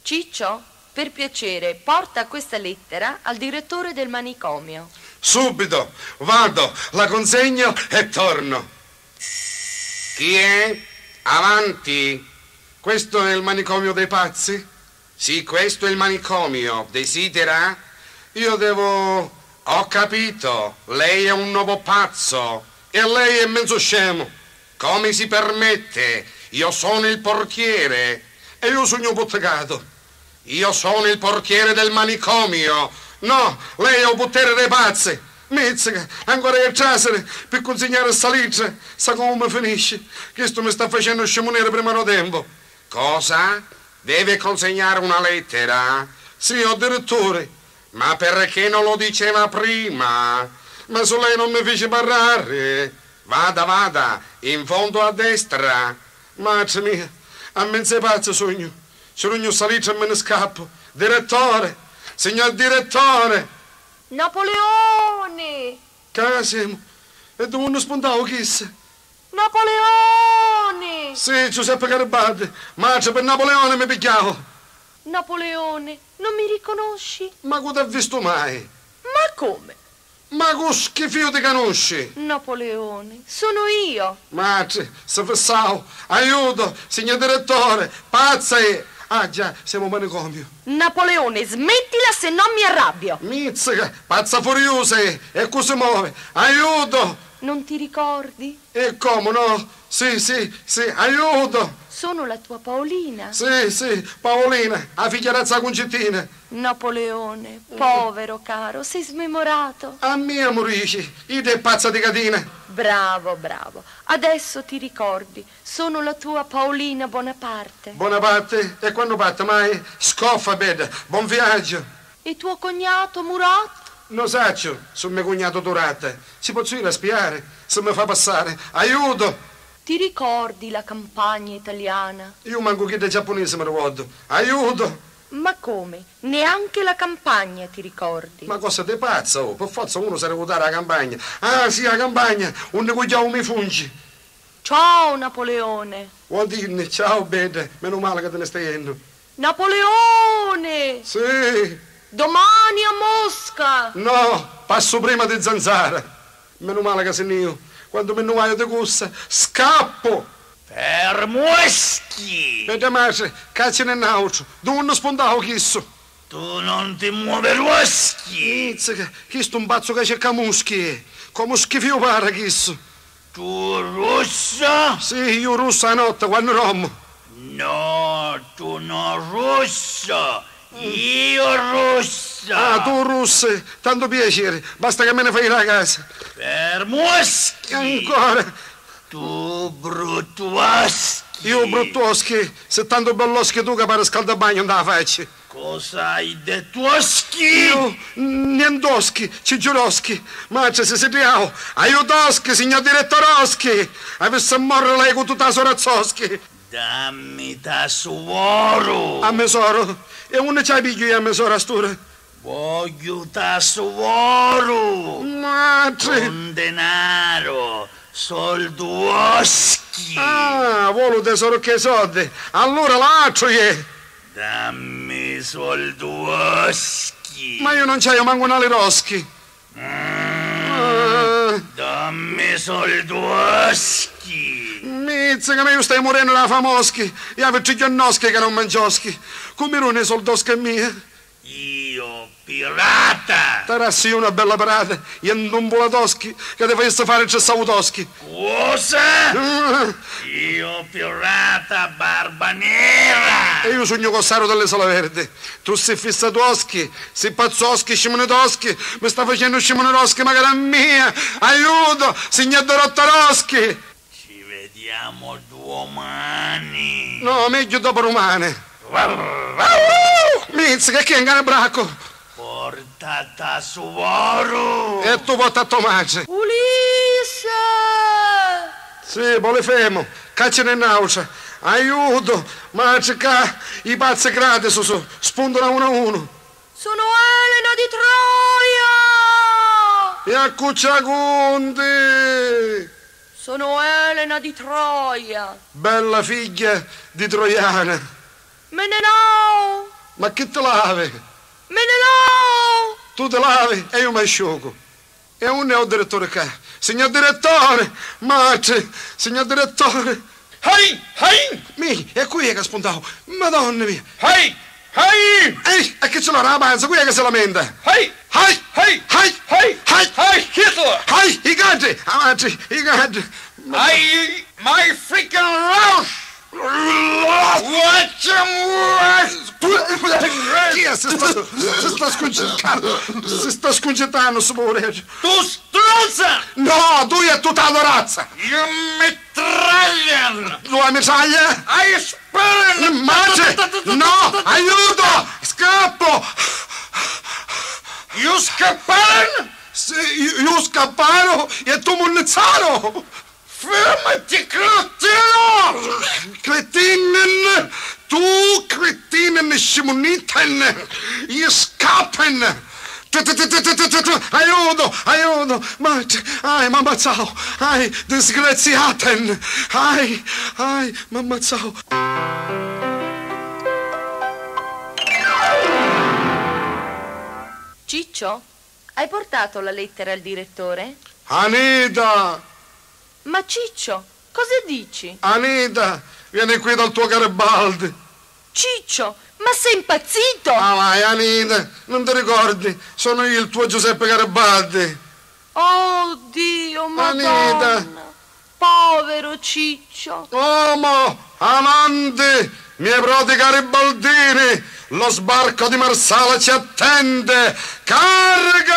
Ciccio, per piacere, porta questa lettera al direttore del manicomio. Subito, vado, la consegno e torno. Chi è? Avanti. Questo è il manicomio dei pazzi? Sì, questo è il manicomio. Desidera? Io devo... Ho capito. Lei è un nuovo pazzo. E lei è mezzo scemo. Come si permette? Io sono il portiere. E io sono un bottegato. Io sono il portiere del manicomio. No, lei è un potere dei pazzi. Mizzica, ancora che trasere per consegnare salice. Sa come finisce? Questo mi sta facendo scimunire prima del tempo. Cosa? Deve consegnare una lettera? Sì, ho direttore. Ma perché non lo diceva prima? Ma su lei non mi fece parlare. Vada, vada, in fondo a destra. Madre mia, a mezzo pazzo sogno. Sogno salice e me ne scappo. Direttore, signor direttore. Napoleone! Che siamo? E dove non spuntavo chissà? Napoleone! Sì, Giuseppe Garibaldi. Madre, per Napoleone mi picchiavo. Napoleone, non mi riconosci? Ma cosa ha visto mai? Ma come? Ma che schifio ti conosci? Napoleone, sono io. Madre, si fissavo. Aiuto, signor direttore, pazza è. Ah già, siamo manicomio. Napoleone, smettila se no mi arrabbio. Mizzica, pazza furiosa è. E cosa muove? Aiuto! Non ti ricordi? E come no? Sì, sì, sì, aiuto! Sono la tua Paolina. Sì, sì, Paolina, la figlia razza Concettina. Napoleone, povero caro, sei smemorato. A mia morici, io è pazza di catena. Bravo, bravo. Adesso ti ricordi, sono la tua Paolina Bonaparte. Bonaparte, e quando parte mai? Scoffa, bella, buon viaggio. E tuo cognato Murat? Non saccio, su mio cognato Durante. Si può ir a spiare, se mi fa passare. Aiuto! Ti ricordi la campagna italiana? Io manco chi del giapponese mi ricordo. Aiuto! Ma come? Neanche la campagna ti ricordi? Ma cosa te pazza, oh? Per forza uno si deve la campagna. Ah, sì, la campagna, onde cogliamo i fungi. Ciao, Napoleone. Vuol dirne, ciao, bella, meno male che te ne stai andando. Napoleone! Sì. Domani a Mosca! No, passo prima di Zanzara. Meno male che se ne io. Quando mi nuoio di cussa, scappo! Fermueschi! Vedi madre, caccia nel naucio, dove non spondavo chisso. Tu non ti muoveroschi! Mizzica, chisto è un pazzo che cerca muschi. Come schifio pare chisso. Tu russo? Sì, io russo a notte quando rommo. No, tu non russo! Io russo! Ah, tu russo, tanto piacere, basta che me ne fai la casa. Fermueschi! Ancora! Tu bruttuoschi! Io bruttuoschi, se tanto belloschi tu che pare scaldabagno non la faccio. Cosa hai dettuoschi? Io, nientoschi, ciggiuroschi, ma ci si sediamo. Aiutoschi, signor direttoroschi! Avesse a morire lei con tutta la sorazzoschi. Dammi ta suoro! A me soro? E uno c'hai piglio io a me soro a stura? Voglio ta suoro! Madre! Un denaro! Solduoschi! Ah, volo tesoro che soldi! Allora l'altro è! Dammi solduoschi! Ma io non c'ho manco una liroschi! Ah. Dammi solduoschi! Mizzica, ma io stai morendo da famoschi! Io avevo ciglionnoschi che non mangioschi! Come non ne soldoschi mia? Io pirata! Tarassi una bella parata, io non volatoschi, che ti fai fare il cessautoschi. Cosa? Ah. Io pirata barba nera! E io sogno corsaro dell'isola verde. Tu sei fissatoschi, sei pazzoschi, scimonetoschi, mi sta facendo scimonetoschi, magari a mia! Aiuto, signor Dorottaroschi! Ci vediamo domani! No, meglio dopo domani. Mizzica, che è un cane bracco? Porta ta suoro! E tu porta a Tommaso. Ulisse! Sì, Polifemo, caccia nel naucia. Aiuto, ma c'è qua i pazzi gratis su, spuntano uno a uno. Sono Elena E a Cucciagunti! Sono Elena di Troia. Bella figlia di Troiana. Menelao! Ma che te lavi? Menelao! Tu te lavi e io mi asciugo. E un è il direttore qua. Signor direttore! Madre! Signor direttore! Hey! Hey! Mi, e qui è che spuntavo. Madonna mia! Hey! Hey! Ehi, e che ce l'ha la panza? Qui è che si lamenta. Hey! Hai! Hey! Hai! Hey! Hai! Hey, Hitler! Hai! I gatti! Avanti, i gatti! I my freaking Rausch! Watch Chi è? Si sta, si sta sconcertando! Si sta sconcertando, sto poveretto! Tu stronza! No, tu e tutta la razza! You mitraglian! Tu la mitraglia? I sparen! Madre! No! Aiuto! Scappo! You scapparen? Se io, io scapparo e tu monnezzaro! Fermati, cretino! Cretinen! Tu cretinen scimuniten! Io scappen! Tu, tu, tu, tu, tu, tu, tu, tu. Aiuto! Aiuto! Madre! Ai, m'ammazzavo! Ai, disgraziaten! Ai, ai, m'ammazzavo! Ciccio, hai portato la lettera al direttore? Anita! Ma Ciccio, cosa dici? Anita! Vieni qui dal tuo Garibaldi! Ciccio, ma sei impazzito? Ah, vai, Anita, non ti ricordi? Sono io il tuo Giuseppe Garibaldi. Oh Dio, Madonna. Anita. Povero Ciccio. Uomo, avanti, miei prodi garibaldini, lo sbarco di Marsala ci attende. Carica!